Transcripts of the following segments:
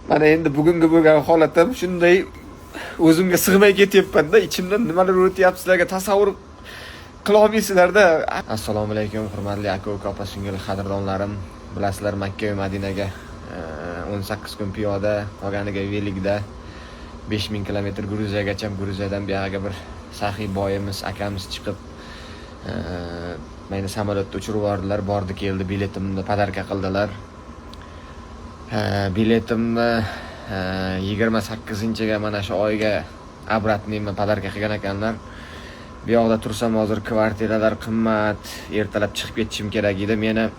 Mana endi bugungi bo'lgan holatim shunday, o'zimga sig'may ketyapman-da, ichimdan nimalar o'tyapti, sizlarga tasavvur qila olmaysizlarda. Assalomu alaykum, hurmatli aka uka, opa singil, qadrdonlarim. Bilasizlar, Makka va Madinaga 18 kun piyoda, qolganiga velikda 5000 kilometr Gruziyagacha, Gruziyadan buyog'iga bir saxiy boyimiz, akamiz chiqib, meni samolyotda uchirib yubordilar. Bordi keldi biletimni подарка qildilar. Biletimni 28-ga, mana shu oyga обратный ni подарка qilgan ekanlar. Bu yoqda tursam, hozir kvartiralar qimmat, ertalab chiqib ketishim kerak edi. Meni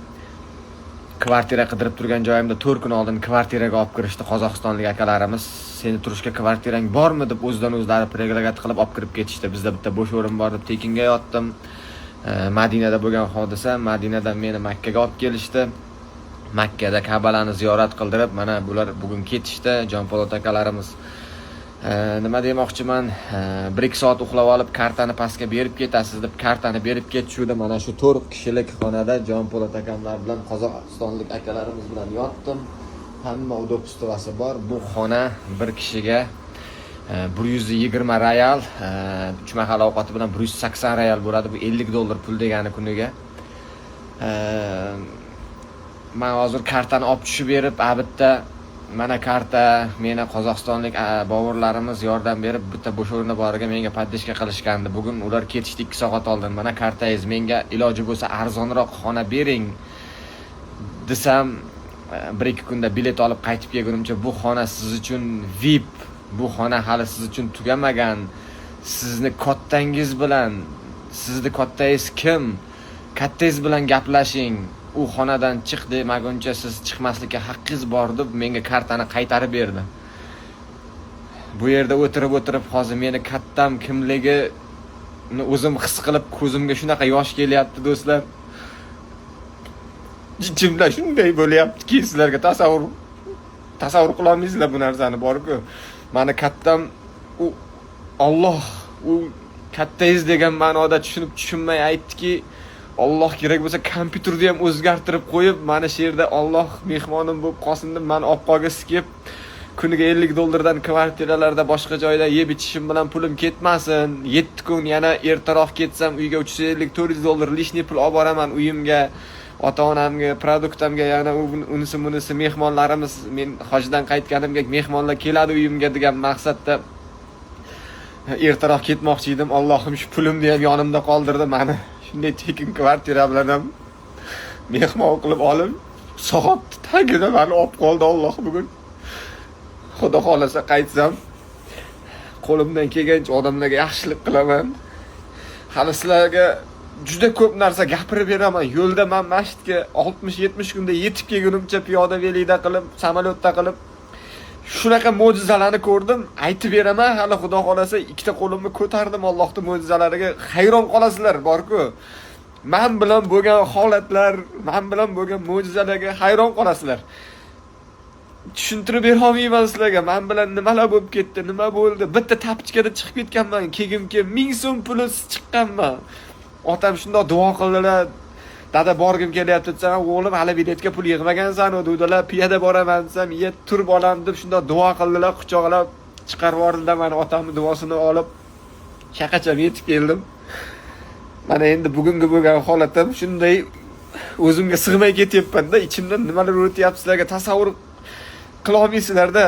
kvartira qidirib turgan joyimda 4 kun oldin kvartiraga olib kirishdi qozog'istonlik akalarimiz. "Seni turishga kvartirang bormi?" deb o'zidan o'zlari предлагать qilib olib kirib ketishdi. "Bizda bitta bo'sh o'rin bor", deb tekinga yotdim. Madinada bo'lgan hodisa. Madinadan meni Makkaga olib kelishdi. Makkada Kabalani ziyorat qildirib, mana bular bugun ketishdi, Jonpo'lat akalarimiz. Nima demoqchiman, 1-2 soat uxlab olib, kartani pastga berib ketasiz deb kartani berib ketishuvdi. Mana shu to'rt kishilik xonada Jonpo'lat akamlar bilan, qozog'istonlik akalarimiz bilan yotdim. Hamma удобство si bor. Bu xona bir kishiga 120 real, uch mahal ovqati bilan 180 real bo'ladi. Bu 50 dollar pul degani kuniga. Man hozir kartani olib tushib berib, a bitta mana karta, meni qozog'istonlik bovurlarimiz yordam berib, bitta bo'sh o'rni boriga menga поддержка qilishgandi. Bugun ular ketishdi 2 soat oldin. "Mana kartangiz, menga iloji bo'lsa arzonroq xona bering", desam, 1-2 kunda bilet olib qaytib kelgunimcha, "Bu xona siz uchun VIP, bu xona hali siz uchun tugamagan, sizni kattangiz bilan, sizni kattangiz kim, kattangiz bilan gaplashing, u xonadan chiq demaguncha siz chiqmaslikka haqqingiz bor", deb menga kartani qaytarib berdi. Bu yerda o'tirib o'tirib hozir meni kattam kimligini o'zim his qilib, ko'zimga shunaqa yosh kelyapti, do'stlar. Ichimda shunday bo'lyaptiki, sizlarga tasavvur qilolmaysizlar bu narsani borku. Mani kattam u Olloh, u kattangiz degan ma'noda tushunib tushunmay aytdiki, Olloh kerak bo'lsa kompyuterni ham o'zgartirib qo'yib, mana shu yerda Olloh mehmonim bo'lib qolsin deb mani olib qolgisi kelib, kuniga 50 dollardan kvartiralarda, boshqa joyda yeb ichishim bilan pulim ketmasin, 7 kun yana ertaroq ketsam, uyga 350, 400 dollar лишний pul olib boraman uyimga, ota onamga, продукт amga, yana unisi bunisi, mehmonlarimiz, men hojdan qaytganimga mehmonlar keladi uyimga degan maqsadda ertaroq ketmoqchi edim. Allohim shu pulimni ham yonimda qoldirdi, mani shunday tekin kvartira bilan ham mehmon qilib olib, soat tagida mani olib qoldi Alloh bugun. Xudo xohlasa, qaytsam, qo'limdan kelgancha odamlarga yaxshilik qilaman. Hali sizlarga juda ko'p narsa gapirib beraman. Yo'lda man masjidga 60-70 kunda yetib kelgunimcha piyoda, velikda qilib, samolyotda qilib, shunaqa mo'jizalarni ko'rdim, aytib beraman hali, Xudo xohlasa. Ikkita qo'limni ko'tardim, Allohni mo'jizalariga hayron qolasizlar borku. Man bilan bo'lgan holatlar, man bilan bo'lgan mo'jizalarga hayron qolasizlar. Tushuntirib berolmayman sizlarga man bilan nimalar bo'lib ketdi, nima bo'ldi. Bitta тапочка da chiqib ketganman, kegim kelib 1000 so'm pulisiz chiqqanman. Otam shundoq duo qildilar: "Dada, borgim kelyapti", desam, "O'g'lim, hali biletga pul yig'magansan", dedilar. "Piyoda boraman", desam, "Ye, tur bolam", deb shundoq duo qildilar, quchoqlab chiqarib yubordilar mani. Otamni duosini olib shaqacham yetib keldim. Mana endi bugungi bo'lgan holatim shunday, o'zimga sig'may ketyapman-da, ichimdan nimalar o'tyapti, sizlarga tasavvur qila olmaysizlarda.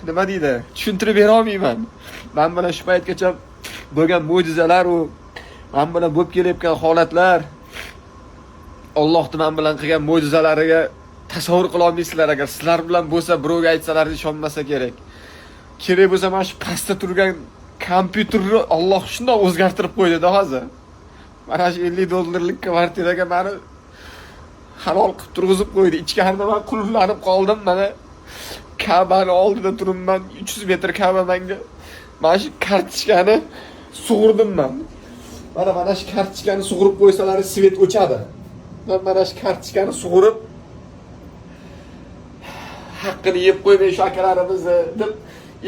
Nima deydi, tushuntirib bera olmayman. Man bilan shu paytgacha bo'lgan mo'jizalar, u man bilan bo'lib kelayotgan holatlar, Ollohni man bilan qilgan mo'jizalariga tasavvur qila olmaysizlar. Agar sizlar bilan bo'lsa, birovga aytsalar, ishonmasa kerak. Kerak bo'lsa, mana shu pastda turgan kompyuterni Olloh shundoq o'zgartirib qo'ydida. Hozir mana shu 50 dollarlik kvartiraga mani halol qilib turg'izib qo'ydi. Ichkarida man qulflanib qoldim. Mana Kabani oldida turibman, 300 metr Kaba manga. Mana shu kartochkani sug'urdim man. Mana shu kartochkani sug'urib qo'ysalar, свет o'chadi. Man mana shu kartochkani sug'urib, haqqini yeb qo'ymay shu akalarimizni deb,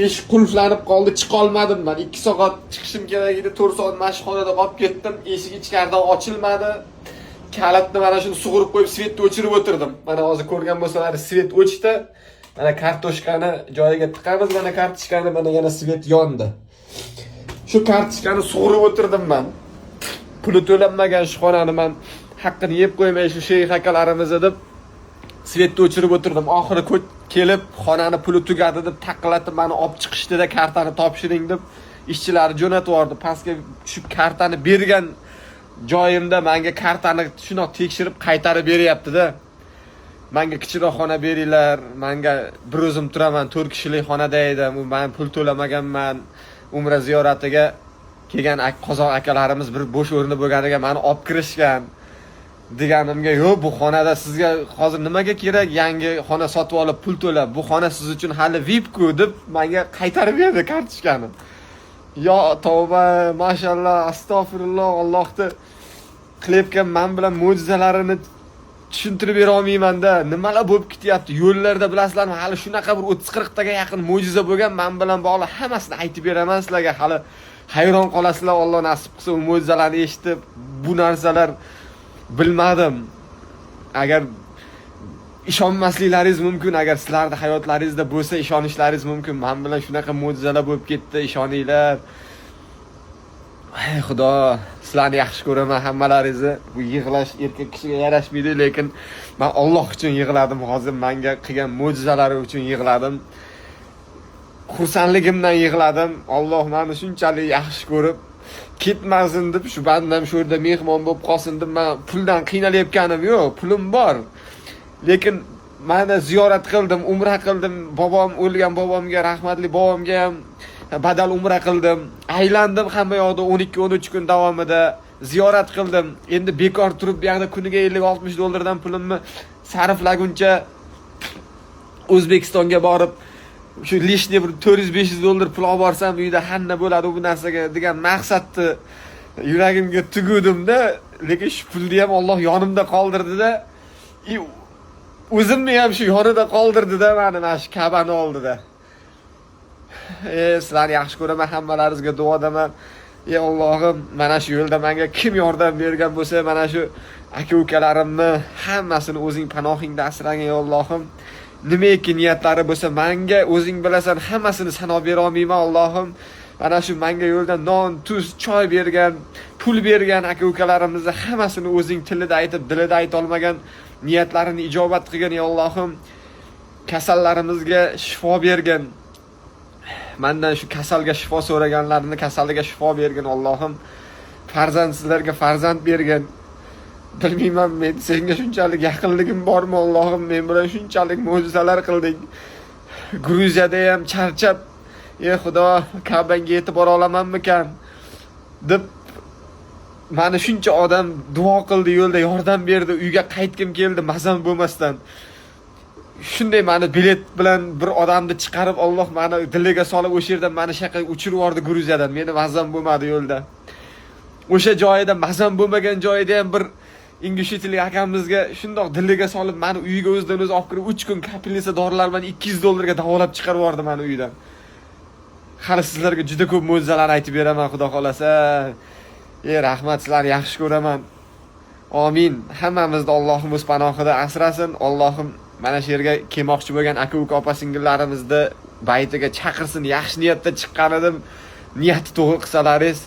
eshik qulflanib qoldi, chiqolmadim man. 2 soat chiqishim kerak edi, 4 soat mana shu xonada qolib ketdim. Eshik ichkaridan ochilmadi. Kalitni mana shuni sug'urib qo'yib, свет ni o'chirib o'tirdim. Mana hozir ko'rgan bo'lsalar, свет o'chdi. Mana kartoshkani joyiga tiqamiz, mana kartochkani, mana yana свет yondi. Shu kartochkani sug'urib o'tirdim man. Puli to'lanmagan shu xonani man haqqini yeb qo'ymay shu sheyx akalarimizni deb свет ni o'chirib o'tirdim. Oxiri kelib xonani puli tugadi deb taqillatib mani olib chiqishdida, kartani topshiring deb ishchilarni jo'natib yubordi. Pastga tushib kartani bergan joyimda menga kartani shundoq tekshirib qaytarib beryapti-da. Manga kichikroq xona beringlar, manga bir o'zim turaman, 4 kishilik xonada edim, u man pul to'lamaganman. Umra ziyoratiga kelgan qozoq akalarimiz bir bo'sh o'rni bo'lganiga mani olib kirishgan deganimga, yo'q, bu xonada sizga hozir nimaga kerak yangi xona sotib olib pul to'lab, bu xona siz uchun hali VIP ku deb menga qaytarib berdi kartochkani. Yo tavba, mashalloh, astag'firulloh, Allohni qilayotgan man bilan mo'jizalarini tushuntirib bera olmaymanda. Nimalar bo'lib ketyapti yo'llarda, bilasizlarmi? Hali shunaqa bir 30-40 taga yaqin mo'jiza bo'lgan man bilan bog'liq, hammasini aytib beraman sizlarga. Hali hayron qolasizlar, Alloh nasib qilsa, u mo'jizalarni eshitib. Bu narsalar bilmadim, agar ishonmasliklaringiz mumkin, agar sizlarni hayotlaringizda bo'lsa, ishonishlaringiz mumkin. Man bilan shunaqa mo'jizalar bo'lib ketdi, ishoninglar. Ey Xudo, sizlarni yaxshi ko'raman hammalaringizni. Bu yig'lash erkak kishiga yarashmaydi, lekin man Olloh uchun yig'ladim hozir, manga qilgan mo'jizalari uchun yig'ladim, xursandligimdan yig'ladim. Olloh mani shunchalik yaxshi ko'rib ketmasin deb, shu bandam shu yerda mehmon bo'lib qolsin deb. Man puldan qiynalayotganim yo'q, pulim bor, lekin mana ziyorat qildim, umra qildim, bobom o'lgan bobomga, rahmatli bobomga ham badal umra qildim, aylandim hamma yoqda 12-13 kun davomida ziyorat qildim. Endi bekor turib bu yoqda kuniga 50-60 dollardan pulimni sarflaguncha O'zbekistonga borib shu лишний bir 400-500 dollar pul olib borsam, uyda hanna bo'ladi bu narsaga degan maqsadni yuragimga tuguvdimda. Lekin shu pulni ham Olloh yonimda qoldirdida и o'zimni ham shu yonida qoldirdida mani mana shu Kabani oldida. E, sizlarni yaxshi ko'raman, hammalaringizga duodaman. Ey Allohim, mana shu yo'lda menga kim yordam bergan bo'lsa, mana shu aka ukalarimni hammasini o'zing panohingda asragin, ey Allohim. Nimaiki niyatlari bo'lsa, manga o'zing bilasan, hammasini sanab bera olmayman, Allohim. Mana shu manga yo'lda non, tuz, choy bergan, pul bergan aka ukalarimizni hammasini o'zing tilida aytib, dilida aytolmagan niyatlarini ijobat qilgin, ey Allohim. Kasallarimizga shifo bergin. Mandan shu kasalga shifo so'raganlarni kasaliga shifo bergin, Allohim. Farzandsizlarga farzand bergin. Bilmayman, men senga shunchalik yaqinligim bormi, Allohim, men bilan shunchalik mo'jizalar qilding. Gruziyada ham charchab, ey Xudo, Kabanga yetib bora olamanmikan deb mani shuncha odam duo qildi, yo'lda yordam berdi, uyga qaytgim keldi mazam bo'lmasdan. Shunday mani bilet bilan bir odamni chiqarib, Olloh mani diliga solib, o'sha yerdan mani shu yoqqa uchirib yubordi Gruziyadan. Meni mazam bo'lmadi yo'lda. O'sha joyida, mazam bo'lmagan joyida ham bir ingushetlik akamizga shundoq diliga solib, mani uyiga o'zidan o'zi olib kirib, 3 kun капельница dorilar bilan 200 dollarga davolab chiqarib yubordi mani uydan. Hali sizlarga juda ko'p mo'jizalarni aytib beraman, Xudo xohlasa. Ey, rahmat, sizlarni yaxshi ko'raman. Omin. Hammamizni Allohim o'z panohida asrasin. Allohim mana shu yerga kelmoqchi bo'lgan aka uka opa singillarimizni baytiga chaqirsin. Yaxshi niyatda chiqqan edim, niyati to'g'ri qilsalaringiz.